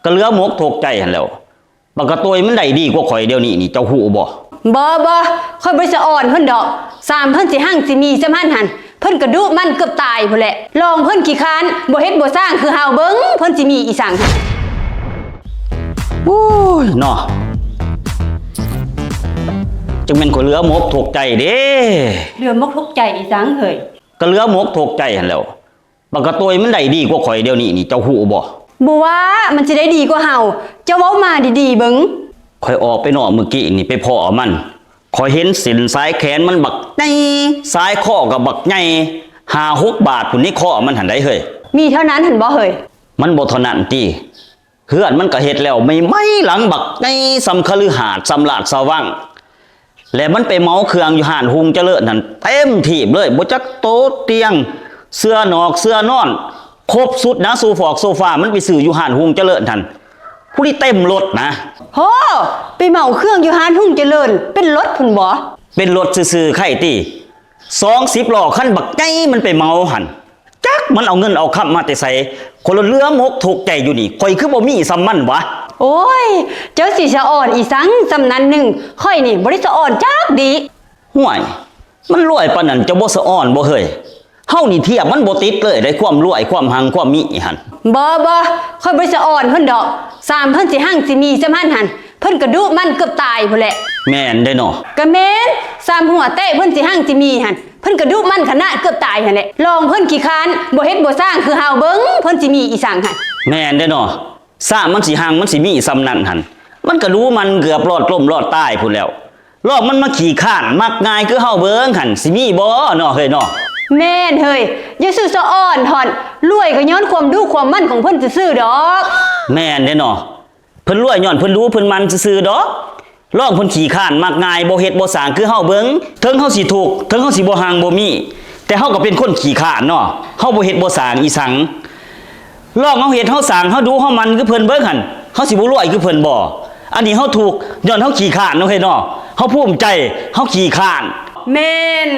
ກໍເຫຼືອໝົກທຸກໃຈຫັ້ນແຫຼ້ວ. ບັກກະໂຕຍມັນໄດ້ດີກວ່າຂ້ອຍດຽວນີ້ນີ້ ເຈົ້າຮູ້ບໍ່? ບໍ່ ບໍ່ ຂ້ອຍບໍ່ໄດ້ສະອອນເພິ່ນດອກ. ສ່ຳເພິ່ນຊິຮັ່ງຊິມີສ່ຳຫັ້ນຫັ້ນ ເພິ່ນກະດຸໝັ່ນເກືອບຕາຍພຸ້ນແຫຼະ. ລອງເພິ່ນຂີ້ຄ້ານ ບໍ່ເຮັດບໍ່ສ້າງຄືເຮົາ ເບິ່ງເພິ່ນຊິມີອີ່ສັງຫັ້ນ. ໂອ້ຍເນາະ ຈັກແມ່ນຂ້ອຍເຫຼືອໝົກທຸກໃຈເດ້. ເຫຼືອໝົກທຸກໃຈອີ່ສັງເຮີ້ຍ? ກໍເຫຼືອໝົກທຸກໃຈຫັ້ນແຫຼ້ວ. ບັກກະໂຕຍມັນໄດ້ດີກວ່າຂ້ອຍດຽວນີ້ນີ້ ເຈົ້າຮູ້ບໍ່? ບໍ່ວ່າ ມັນຊິໄດ້ດີກວ່າເຮົາ. ເຈົ້າເວົ້າມາດີໆເບິ່ງ. ຂ້ອຍອອກໄປນອກມື້ກີ້ນີ້ ໄປພໍ້ມັນ. ຂ້ອຍເຫັນເສັ້ນສາຍແຂນມັນບັກໃຫຍ່ ສາຍຄໍກໍບັກໃຫຍ່ ຫ້າຫົກບາດພຸ້ນ ໃນຄໍມັນຫັ້ນໃດເຮີ້ຍ. ມີເທົ່ານັ້ນຫັ້ນບໍ່ເຮີ້ຍ? ມັນບໍ່ເທົ່ານັ້ນຕິ. ເຮືອນມັນກໍເຮັດແລ້ວໃໝ່ໆ ຫຼັງບັກໃຫຍ່ສ່ຳຄະລືຫາດ ສ່ຳລາດສະວັງ ແລະ ມັນໄປເໝົາເຄື່ອງຢູ່ຮ້ານຮຸ່ງຈະເລີນຫັ້ນເຕັມທີ່ເລີຍ. ບໍ່ຈັກໂຕະຕຽງ ເສື່ອນອກເສື່ອນອນ ຄົບຊຸດນະ ໂຊຟອກໂຊຟາ ມັນໄປຊື້ຢູ່ຮ້ານຮຸ່ງຈະເລີນຫັ້ນ ຜູ້ນີ້ເຕັມລົດນະ. ໂຫ ໄປເໝົາເຄື່ອງຢູ່ຮ້ານຮຸ່ງຈະເລີນ ເປັນລົດພຸ້ນບໍ? ເປັນລົດຊື່ໆ ໃຄຕິ ສອງສິບລໍ້ຄັນບັກໃຫຍ່ ມັນໄປເໝົາຫັ້ນ. ຈັກມັນເອົາເງິນເອົາຄຳມາແຕ່ໃສ ຂ້ອຍລະເຫຼືອໝົກທຸກໃຈຢູ່ນີ້ ຂ້ອຍຄືບໍ່ມີສ່ຳມັນຫວາ? ໂອ້ຍ ເຈົ້າຊິສະອອນອີ່ສັງສ່ຳນັ້ນໜຶ່ງ ຂ້ອຍນີ້ບໍ່ໄດ້ສະອອນຈັກດີ້. ຫ້ວຍ ມັນລວຍປານນັ້ນ ເຈົ້າບໍ່ສະອອນບໍ່ເຮີ້ຍ? ເຮົານີ້ທຽບມັນບໍ່ຕິດເລີຍໃດ ຄວາມລວຍ ຄວາມຮັ່ງ ຄວາມມີຫັ້ນ. ບໍ່ ບໍ່ ຂ້ອຍບໍ່ໄດ້ສະອອນເພິ່ນດອກ. ສ່ຳເພິ່ນຊິຮັ່ງຊິມີສ່ຳຫັ້ນຫັ້ນ ເພິ່ນກະດຸໝັ່ນເກືອບຕາຍພຸ້ນແຫຼະ. ແມ່ນເດ້ເນາະ. ກະແມ່ນ ສ່ຳຫົວແຕກເພິ່ນຊິຮັ່ງຊິມີຫັ້ນ ເພິ່ນກະດຸໝັ່ນຂະໜາດເກືອບຕາຍຫັ້ນແຫຼະ. ລອງເພິ່ນຂີ້ຄ້ານ ບໍ່ເຮັດບໍ່ສ້າງຄືເຮົາ ເບິ່ງເພິ່ນຊິມີອີ່ສັງຫັ້ນ. ແມ່ນເດ້ເນາະ. ຊ້ຳມັນຊິຮັ່ງ ມັນຊິມີສ່ຳນັ້ນຫັ້ນ ມັນກະດຸໝັ່ນເກືອບລອດລົ້ມລອດຕາຍພຸ້ນແລ້ວ. ລອງມັນມາຂີ້ຄ້ານມັກງ່າຍຄືເຮົາເບິ່ງຫັ້ນ ຊິມີບໍ່ເນາະເຮີ້ຍເນາະ? ແມ່ນເຮີ້ຍ ຢ່າສູ່ສະອອນທອດ ລວຍກໍຍ້ອນຄວາມດຸຄວາມໝັ່ນຂອງເພິ່ນຊື່ໆດອກ. ແມ່ນເດ້ເນາະ. ເພິ່ນລວຍຍ້ອນເພິ່ນດຸເພິ່ນໝັ່ນຊື່ໆດອກ. ລອງເພິ່ນຂີ້ຄ້ານມັກງ່າຍ ບໍ່ເຮັດບໍ່ສ້າງຄືເຮົາເບິ່ງ. ເຖິງເຮົາຊິທຸກ ເຖິງເຮົາຊິບໍ່ຮັ່ງບໍ່ມີ ແຕ່ເຮົາກໍເປັນຄົນຂີ້ຄ້ານເນາະ ເຮົາບໍ່ເຮັດບໍ່ສ້າງອີ່ສັງ. ລອງເຮົາເຮັດເຮົາສ້າງ ເຮົາດຸເຮົາໝັ່ນຄືເພິ່ນເບິ່ງຫັ້ນ ເຮົາຊິບໍ່ລວຍຄືເພິ່ນບໍ່? ອັນນີ້ເຮົາທຸກຍ້ອນເຮົາຂີ້ຄ້ານເນາະເຮີ້ຍເນາະ. ເຮົາພູມໃຈ ເຮົາຂີ້ຄ້ານ. ແມ່ນ.